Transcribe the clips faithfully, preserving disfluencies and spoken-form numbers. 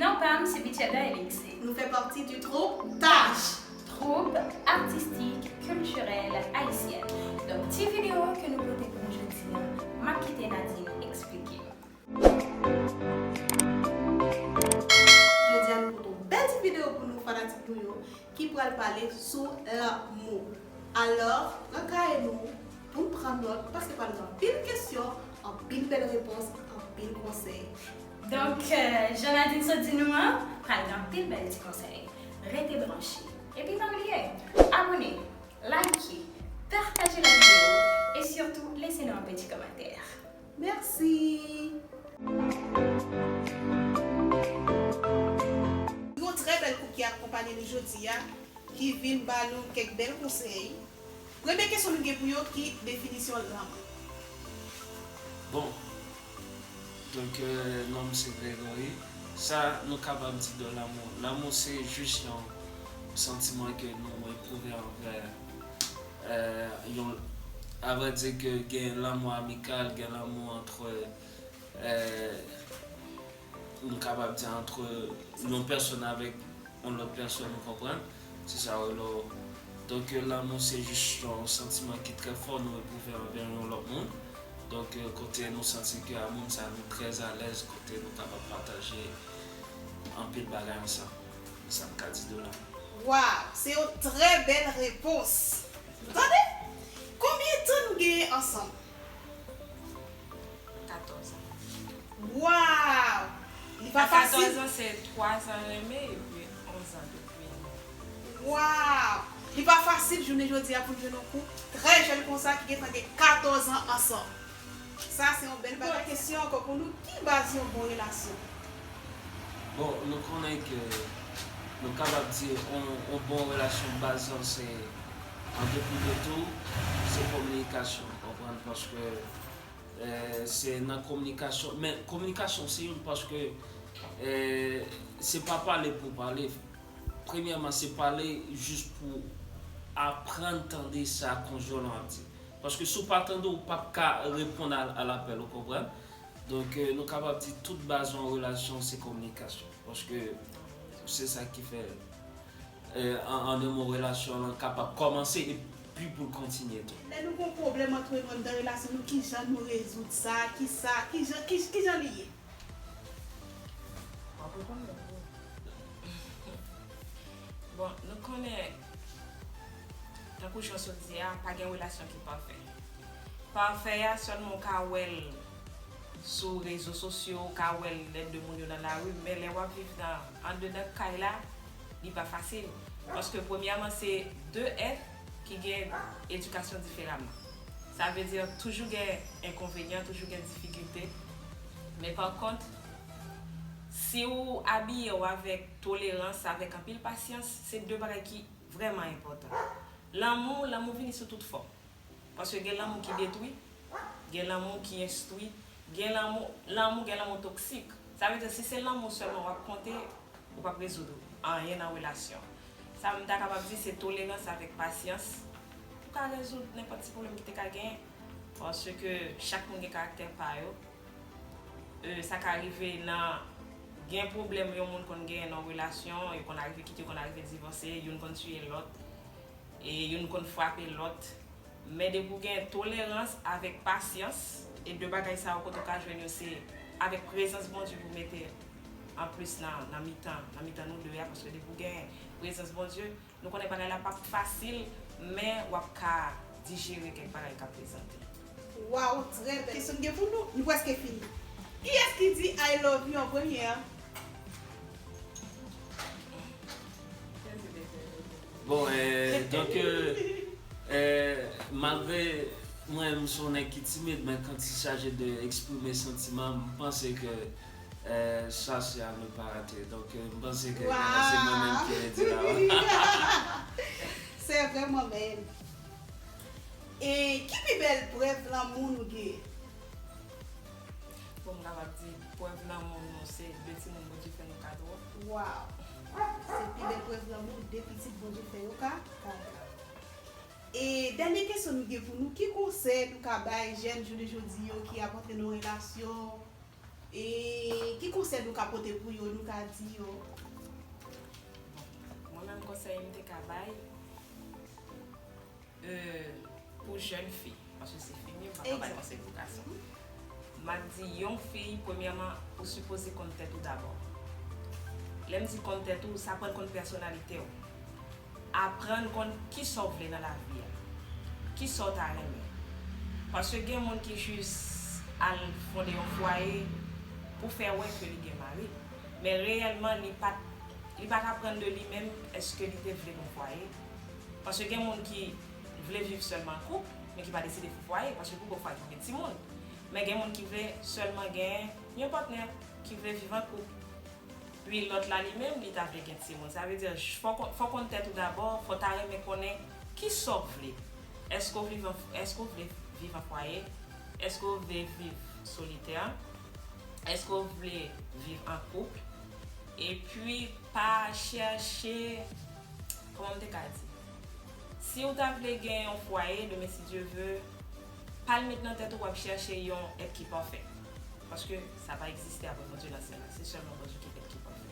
Non pa m se Bichèda Elixir. Nou fè pati di twoup Tash. Twoup artistik kiltirèl ayisyèn. Donk ti videyo ke nou pote pou nou jodi a, m ap kite Nadine eksplike nou. Jodi a nou pote yon bèl ti videyo pou nou fanatik nou yo ki pral pale sou lanmou. Alò, pran kaye nou pou n pran nòt, paske pral gen anpil kesyon, anpil bèl repons, anpil konsèy. Donk, euh, jan Nadine sot di nou an, pral gen anpil bèl ti konsèy. Rete branche. Epi pa bliye, abòne, like, pataje la videyo e sitou lese nou yon ti kòmantè. Mèsi. Yon trè bèl koup ki akonpanye nou jodi a, ki vin ba nou kèk bèl konsèy. Premye kesyon nou gen pou yo, ki definisyon lanmou? Bon, donk, euh, non m se Gregory. Sa nou kapab di de lanmou. Lanmou se jis yon santiman ke nou epwouve anvè, euh, yon, a vrè di ke gen lanmou amikal, gen lanmou antre, euh, nou kapab di antre yon pèsòn avèk yon lòt pèsòn, ou konprann? Se sa yo rele. Donk, euh, lanmou se jis yon santiman ki trè fò nou epwouve anvè yon lòt moun. Donk, euh, kote nou santi ke a moun sa nou trè alèz, kote nou kapab pataje anpil bagay ansanm. Sa m ka di de lanmou. Waw, se yon trè bèl repons. Tande, konbyen tan nou genyen ansanm? Katòz an. Waw! Li pa A katòz fasil. An, se twa zan renmen epi onz an de pwen. Waw! Li pa fasil jounen jodi a pou n jwenn yon koup trè jèn konsa ki gentan gen katòz an ansanm. Sa se yon bèl bagay. Kesyon ankò pou nou, ki baz yon bon relasyon? Bon, nou konnen ke nou kapab di yon, yon bon relasyon baz lan se, an depi de tou, se kominikasyon, ou konprann, paske, eh, se nan kominikasyon, men kominikasyon se youn paske, eh, se pa pale pou pale. Premyèman, se pale jis pou aprann tande sa konjwen lan ap di. Paske si w pa tande, w p ap ka reponn a, a lapèl, ou konprann? Donk, eh, nou kapab di tout baz yon relasyon se kominikasyon. Paske se sa ki fè, eh, an, an de mo, relasyon lan kapab kòmanse epi pou l kontinye tou. Lè nou gen yon pwoblèm antre nou anndan relasyon nou, kijan nou rezoud sa? Kisa? Kijan, ki, kijan li ye? W ap reponn mwen tou. Bon, nou konnen, tankou jan w sot di a, pa gen relasyon ki pafè. Pafè a, sèlman w ka wè l sou rezo sosyo, w ka wè l lè de moun yo nan lari, men lè w ap viv nan, andedan kay la, li pa fasil. Paske premyèman, se de èt ki gen edikasyon diferaman. Sa vle di, toujou gen enkonvenyan, toujou gen difikilte. Men pa kont, si w abiye w avèk tolerans, avèk anpil pasyans, se de bagay ki vrèman enpòtan. Lanmou, lanmou vini sou tout fòm. Paske gen lanmou ki detwi, gen lanmou ki enstwi, gen lanmou, lanmou, gen lanmou toksik. Sa vle di, si se lanmou sèlman w ap konte, ou p ap rezoud anyen nan relasyon. Sa m ta kapab di, se tolerans avèk pasyans pou ka rezoud nenpòt ti pwoblèm ki te ka genyen. Paske chak moun gen karaktè pa yo. E, sa ka rive nan gen pwoblèm yon moun konn genyen nan yon relasyon, yo konn arive kite, yo konn arive divòse, youn konn tiye lòt, e youn konn frape lòt. Men depi w gen tolerans avèk pasyans, e de bagay sa yo kote w ka jwenn yo se avèk prezans Bondye pou mete anplis nan, nan mitan, nan mitan nou de a, paske depi w gen prezans Bondye, nou konnen bagay la p ap fasil, men w ap ka dijere kèk bagay k ap prezante. Waw, trè bèl. Kesyon m gen pou nou, nou prèske fini. Kiyès ki di I love you an premye a? Bon, eh, donk, eh, eh, malgre mwen, m se yon nèg ki timid, men quand il s'agit de eksprime santiman, m panse ke, eh, sa se à ne pas rater. Donk, eh, m panse ke genlè se mwen menm ki redi la. Se vrèman bèl. E ki pi bèl prèv lanmou nou genyen? Bon, m kapab di, prèv lanmou nou se de timoun Bondye fè nou kado. Waw! Se pi bèl prèv lanmou, de pitit Bondye fè yo ka, kado. E dènye kesyon nou gen pou nou, ki konsèy nou ka bay jèn jounen jodi yo ki ap antre nan relasyon, E ki konsèy nou ka pote pou yo, nou ka di yo? Bon, mwen menm konsèy m te ka bay, euh, pou jèn fi, paske se fi m ye, m pa ka bay konsèy pou gason. M ap di yon fi, premyèman, ou sipoze konn tèt ou dabò. Lè m di konn tèt ou, se aprann konn pèsonalite w. Aprann konn kisa w vle nan lavi a. Kisa w ta renmen. Paske gen moun ki jis al fonde yon fwaye pou fè wè ke li gen mari. Men reyèlman, li pa t, li pa t aprann de li menm èske li te vle yon fwaye. Paske gen moun ki vle viv sèlman an koup, men ki pa deside fè fwaye, paske pou gen fwaye, fò gen timoun. Men gen moun ki vle sèlman gen yon patnè, ki vle viv an koup. Pi lòt la li menm, li ta vle gen timoun. Sa vle di, fò w konn tèt ou dabò, fò w ta renmen konnen kisa w vle. Èske w viv an, èske w vle viv an fwaye? Èske w vle viv solitè? Èske w vle viv an koup? Epi, pa chèche, kòman m te ka di? Si w ta vle gen yon fwaye, demen si Dye ve, pa l met nan tèt ou w ap chèche yon èt ki pafè. Paske sa pa egziste apre Bondye nan syèl la. Se sèlman Bondye ki èt ki pafè.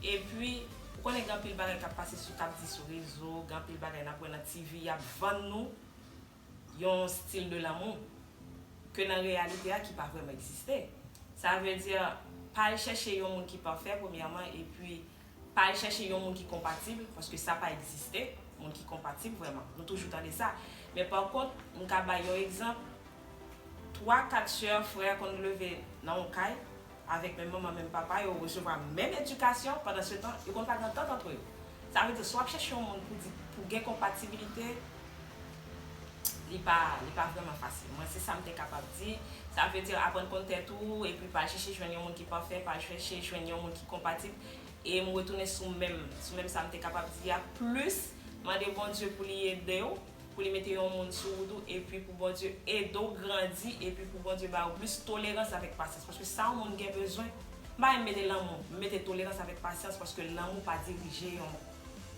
Epi, ou konnen gen anpil bagay k ap pase sou, k ap di sou rezo, gen anpil bagay n ap wè nan T V, y ap vann nou yon stil de lanmou ke nan reyalite a ki pa vrèman egziste. Sa vle di, pa al chèche yon moun ki pafè, premyèman, epi pa al chèche yon moun ki konpatib, paske sa pa egziste, moun ki konpatib vrèman. Nou toujou tande sa. Men pa kont, m ka bay yon egzanp, twa, kat sè, frè konn leve nan yon kay, avèk menm manman, menm papa, yo resevwa menm edikasyon, pandan se tan, yo konn pa gen antant antre yo. Sa vle di, si w ap chèche yon moun pou di, pou gen konpatibilite, li pa, li pa vrèman fasil. Mwen, se sa m te kapab di. Sa vle di, aprann konn tèt ou, epi pa al chèche jwenn yon moun ki pafè, pa al chèche jwenn yon moun ki konpatib. E m retounen sou menm, sou menm sa m te kapab di a, plis mande Bondye pou li ede w, pou li mete yon moun sou wout ou, epi pou Bondye ede w grandi, epi pou Bondye ba ou plis tolerans avèk pasyans. Paske sa yon moun gen bezwen, m pa renmen mete lanmou, m mete tolerans avèk pasyans, paske lanmou pa dirije yon moun.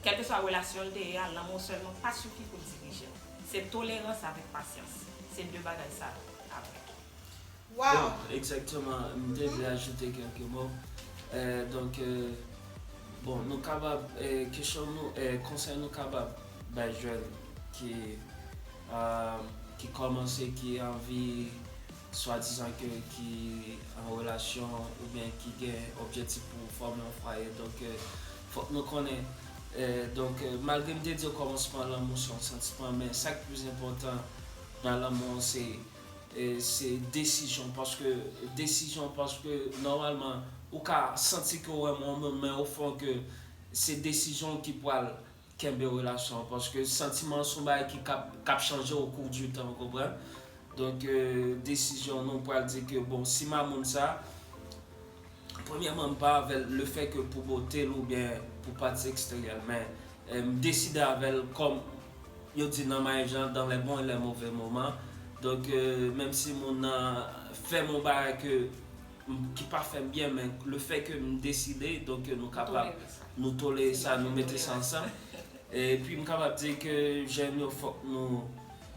Kèlkeswa relasyon l te ye a, lanmou sèlman pa sifi pou l dirije l. Se tolerans avèk pasyans. Se de bagay sa yo. Amen. Wow! Bon, egzakteman, m te vle ajoute kèlke mo. Eh, donk, eh, bon, nou kapab, eh, kesyon nou, eh, konsèy nou kapab bay jèn ki, ah, ki kòmanse, ki anvi, swadizan ke ki an relasyon oubyen ki gen objektif pou fòme yon fwaye. Donk, eh, fòk nou konnen, eh, donk, eh, malgre m te di okòmansman lanmou se yon santiman, men sa k plis enpòtan nan lanmou an se e se desizyon, paske desizyon, paske nòmalman ou ka santi ke w renmen yon moun, men o fon ke se desizyon w ki pral kenbe relasyon an, paske santiman an se yon bagay ki k ap, k ap chanje au cours du temps, ou konprann? Donk, eh, desizyon nou pral di ke, bon, si m a moun sa, premyèman, m pa avè l lefètke pou bote l oubyen pou pati eksteryè l, men, eh, m deside avè l kòm yo di nan maryaj lan, dans les bons et les mauvais moments. Donk, eh, menm si moun nan fè m yon bagay ke, ki pa fè m byen, men lefètke m deside, donk, eh, nou kapab, nou tolere sa, nou mete sa ansanm. Epi m kapab di ke jèn yo, fòk nou,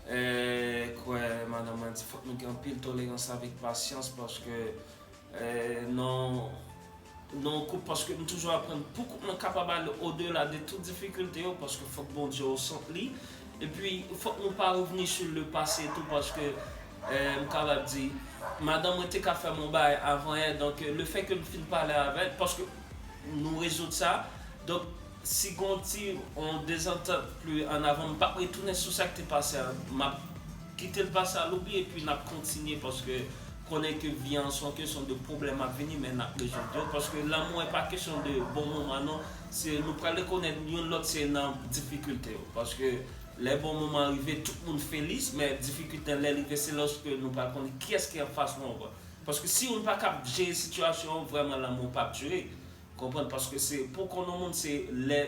eh, kwè madanm mwen di, fòk nou gen anpil tolerans avèk pasyans, paske, eh, nan, nan yon koup, paske m toujou aprann pou koup lan kapab ale odela de tout difikilte yo, paske fòk Bondye o sant li. Epi fòk nou pa revni sur le passé tou, paske, eh, m kapab di, madanm mwen te ka fè m yon bagay avan yè, donk, eh, lefètke m fin pale avè l, paske nou rezoud sa. Donk, si gon ti, yon dezantant pli an avan, m p ap retounen sou sa k te pase a. M ap kite l pase a loubli epi n ap kontinye, paske konnen ke vi an se yon kesyon de pwoblèm ap vini, men n ap rezoud yo. Paske lanmou e pa kesyon de bon moman non, se nou pral rekonèt youn lòt se nan difikilte yo. Paske lè bon moman rive, tout moun felis, men difikilte lè l rive, se lòske nou pral konnen kiyès ki anfas nou ankò. Paske si youn pa kab jere sitiyasyon an, vrèman lanmou p ap dire. Konprann? Paske se pou konn yon moun, se lè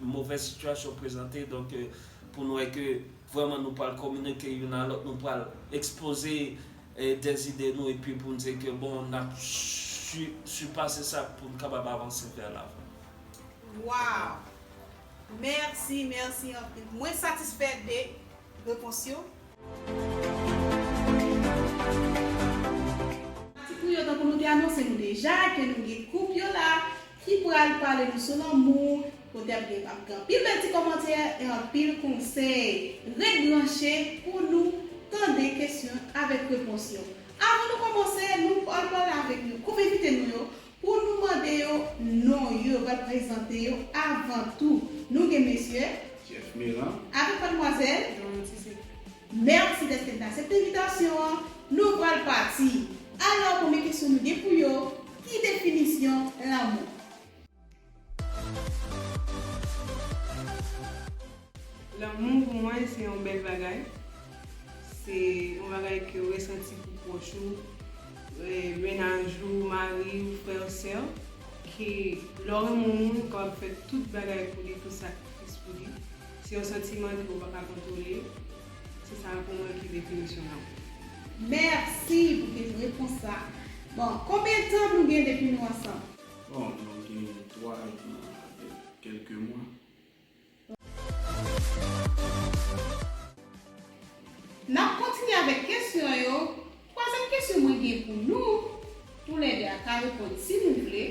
move sitiyasyon prezante, donk, eh, pou nou wè ke vrèman nou pral kominike youn a lòt, nou pral ekspoze, eh, dèzide nou, epi pou n di ke bon, n ap sipase sa pou n kapab avanse vè lavan. Wow! Mèsi, mèsi anpil. Mwen satisfè de repons yo. Ti pou yo tankou nou te anonse. Deja ke nou gen koup yo la ki pral pale nou sou lanmou, kote ap gen, ap gen anpil bèl ti kòmantè e anpil konsèy. Ret branche pou nou tande kesyon avèk repons yo. Avan nou kòmanse, nou pral pale avèk nou, koup envite nou yo, pou nou mande yo non yo, yo pral prezante yo avan tou. Nou gen mesye Jeff Miran avèk madmwazèl Dorothy Sekou. Mèsi dèske n aksepte envitasyon an. Nou pral pati. Alò, premye kesyon nou gen pou yo, ki definisyon lanmou? Lanmou pou mwen se yon bèl bagay. Se yon bagay ke w resanti pou pwòch ou, e, mennaj ou, mari w, frè w, sè w, ke lè w renmen yon moun, ou kapab fè tout bagay pou li, tout sakrifis pou li. Se yon santiman ke ou pa ka kontwole. Se sa pou mwen ki definisyon lanmou. Mèsi pou ke repons sa. Bon, konbyen tan nou gen depi nou ansanm? Bon, nou gen twa an avèk kèlke mwa. N ap kontinye avèk kesyon yo. Twazyèm kesyon mwen gen pou nou, toulède a ka reponn si nou vle.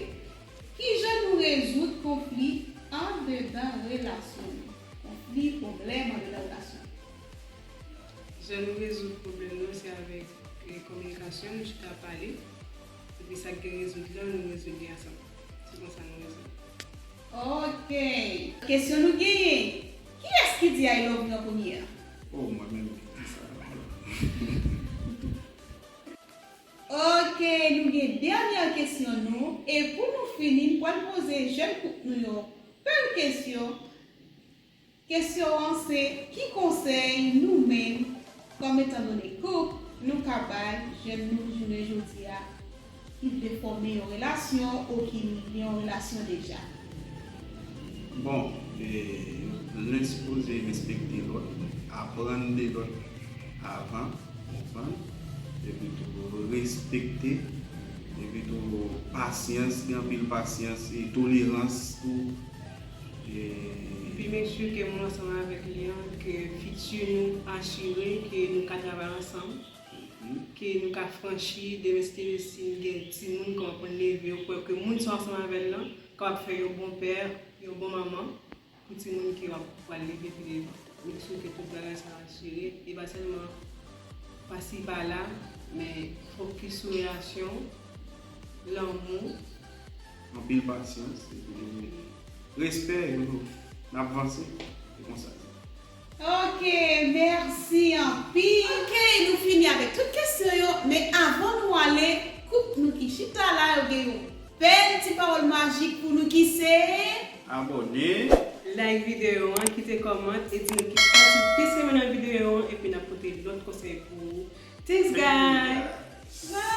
Kijan nou rezoud konfli andedan relasyon nou? Konfli, pwoblèm andedan relasyon nou. Jan nou rezoud pwoblèm nou, se avèk e, kominikasyon, nou chita pale, epi sa k gen rezoud lan, nou rezoud li ansanm. Se konsa nou rezoud. Ok. Kesyon nou genyen. Kiyès ki di I love you an premye a? Oh, mwen menm ki di sa. Ok, nou gen dènyè kesyon nou. E pou nou fini, m pral poze jèn koup nou yo pil kesyon. Kesyon an se, ki konsèy nou menm, kòm etandone koup, nou ka bay jèn nou jounen jodi a ki vle fòme yon relasyon ou ki gen yon relasyon deja? Bon, e, nou sipoze respekte lòt, aprann de lòt avan, konprann, epi tou respekte, epi tou pasyans, gen anpil pasyans e tolerans tou. E, Epi make sure ke moun ansanm avèk li an, ke fiti nou asire, ke nou ka travay ansanm, ke nou ka franchi, demen si Dye vle, si n gen timoun, kòman pou n leve yo, pou ke moun sa w ansanm avè l lan kapab fè yon bon pè, yon bon manman pou timoun ke w ap pral leve pi devan. Make sure ke tout bagay sa asire, e pa sèlman pasi pala, men fokis sou relasyon, lanmou. Anpil pasyans, epi respè, you know, n ap vanse, se konsa. Ok, mèsi anpil. Ok, nou fini avèk tout kesyon yo, men avan nou ale, koup nou ki chita la yo gen yon bèl ti pawòl majik pou nou ki se. Abòne. Like videyo an, kite kòmant e di nou ki pati w plis renmen nan videyo an, epi n ap pote lòt konsèy pou ou. Thanks guys!